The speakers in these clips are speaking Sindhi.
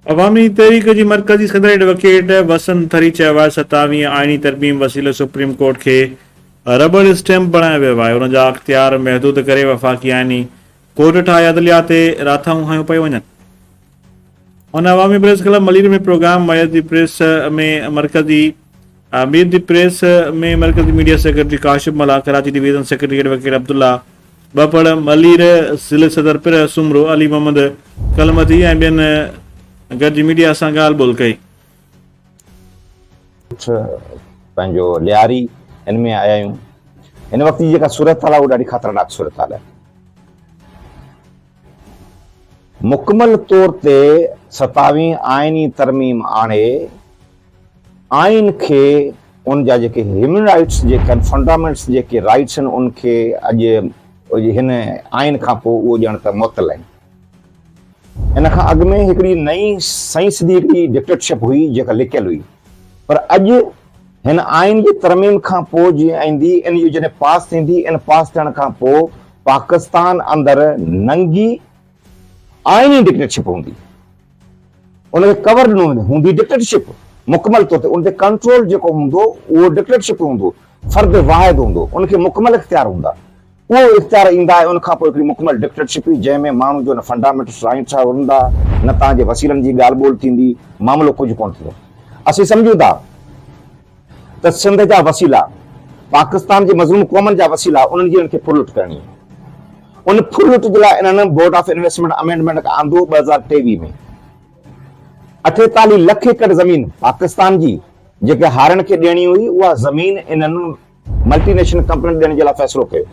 عوامي تحريڪ جي مرڪزي صدر ايڊووڪيٽ وسند ٿري چيو آهي ستاويهين آئيني ترميم وسيلي سپريم ڪورٽ کي رٻڙ اسٽيمپ بڻايو ويو آهي، ان جا اختيار محدود ڪري وفاقي آئيني ڪورٽ ٺاهي عدليا تي راٿائون هنيون پيون وڃن. هن عوامي press club Malir ۾ programme meet the press ۾ مرڪزي مير the press ۾ مرڪزي media secretary Kashif Mallah, Karachi division secretary advocate Abdullah Bappar, Malir ضلعي صدر پرهه سومرو، علي محمد ڪلمتي ۽ ٻين گڏجي ميڊيا سان ڳالهه ٻولهه ڪئي. پنهنجو لياري ان ۾ آيا آهيون. هن وقت جي جيڪا صورتحال آهي اها ڏاڍي خطرناڪ صورتحال آهي. مڪمل طور تي ستاويهين آئيني ترميم آڻي آئين کي ان جا جيڪي هيومن رائٽس جيڪي آهن فنڊامينٽس جيڪي رائٽس آهن ان کي اڄ هن آئين کان پوء اهو ڄڻ ته معطل آهن. ان کان اڳ ۾ هڪڙي نئين سئين سڌي هڪڙي ڊڪٽيٽرشپ هئي جيڪا لڪيل هئي پر اڄ هن آئين جي ترميم کان پوء جيئن ايندي ان جو جڏهن پاس ٿيندي ان پاس ٿيڻ کان پوء پاڪستان اندر ننگي آئيني ڊڪٽيٽرشپ هوندي ان کي ڪور ڏنو ويندو هوندي ڊڪٽيٽرشپ مڪمل طور تي ان تي ڪنٽرول جيڪو هوندو اهو ڊڪٽيٽرشپ هوندو فرد واحد هوندو ان کي مڪمل اختيار هوندا اهو اختيار ايندا ۽ ان کان پوء هڪڙي مڪمل ڊڪٽيٽرشپ هئي جنهن ۾ ماڻهن جو نه فنڊامينٽس رائٽس هوندا نه توهان جي وسيلن جي ڳالهه ٻولهه ٿيندي، معاملو ڪجهه ڪونه ٿيندو. اسين سمجهون ٿا ته سنڌ جا وسيلا، پاڪستان جي مظلوم قومن جا وسيلا انهن جي انهن کي ڦرلٽ ڪرڻي آهي. ان ڦرلٽ جي لاء انهن بورڊ آف انويسٽمينٽ امينڊمينٽ آندو 2023 ۾ 48 لک ايڪڙ زمين پاڪستان جي جيڪي هارين کي ڏيڻي هئي اها زمين انهن ملٽي نيشنل ڪمپنين ڏيڻ جي لاء فيصلو ڪيو.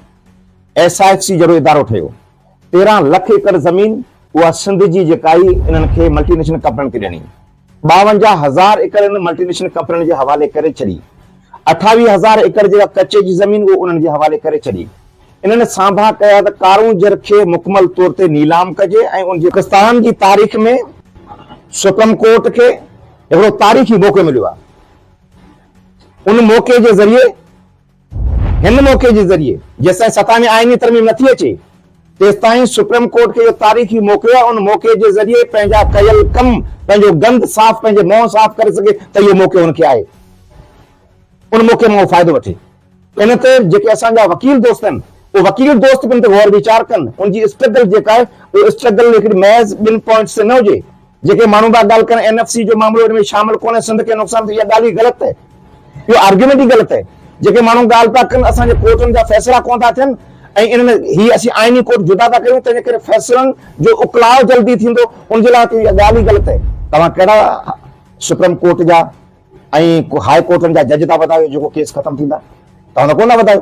ايس I F C جهڙو ادارو ٺهيو. 13 لک ايڪڙ زمين اها سنڌ جي جيڪا ئي انهن کي ملٽي نيشنل ڪمپنين کي ڏيڻي. 52 هزار ايڪڙ انهن ملٽي نيشنل ڪمپنين جي حوالي ڪري ڇڏي. 28 هزار ايڪڙ جيڪا ڪچي جي زمين اهو انهن جي حوالي ڪري ڇڏي. انهن سانڀا ڪيا ته ڪارونجهر کي مڪمل طور تي نيلام ڪجي ۽ ان جي. پاڪستان جي تاريخ ۾ سپريم ڪورٽ کي هڪڙو تاريخي موقعو مليو آهي. ان موقعي جي ذريعي هن موقعي جي ذريعي جيستائين ستاويهين آئيني ترميم نٿي اچي تيستائين سپريم ڪورٽ کي اهو تاريخي موقعو آهي ان موقعي جي ذريعي پنهنجا ڪيل ڪم پنهنجو گند صاف پنهنجي منهن صاف ڪري سگهي ته اهو موقعو هن کي آهي ان موقعي مان اهو فائدو وٺي. ان تي جيڪي اسان جا وڪيل دوست آهن اهي وڪيل دوست به ان تي غور ويچار ڪن ان جي اسٽرگل جيڪا آهي اهو اسٽرگل هڪڙي محض ٻن پوائنٽس تي نه هجي جيڪي ماڻهو پيا ڳالهه ڪن اين ايف سي جو معاملو ان ۾ شامل ڪونهي سنڌ کي نقصان ٿيو اها ڳالهه ئي غلط آهي اهو آرگيومينٽ ئي غلط آهي جيڪي ماڻهو ڳالهه پيا ڪن اسان جي ڪورٽن جا فيصلا ڪونه ٿا ٿين ۽ انهن هي اسين آئيني ڪورٽ جدا ٿا ڪريون تنهن جي ڪري فيصلن جو اڪلاء جلدي ٿيندو ان جي لاء اها ڳالهه ئي غلط آهي. توهان ڪهڙا سپريم ڪورٽ جا ۽ هاء ڪورٽن جا جج ٿا وڌايو جيڪو ڪيس ختم ٿيندا توهان ته ڪونه ٿا وڌايو.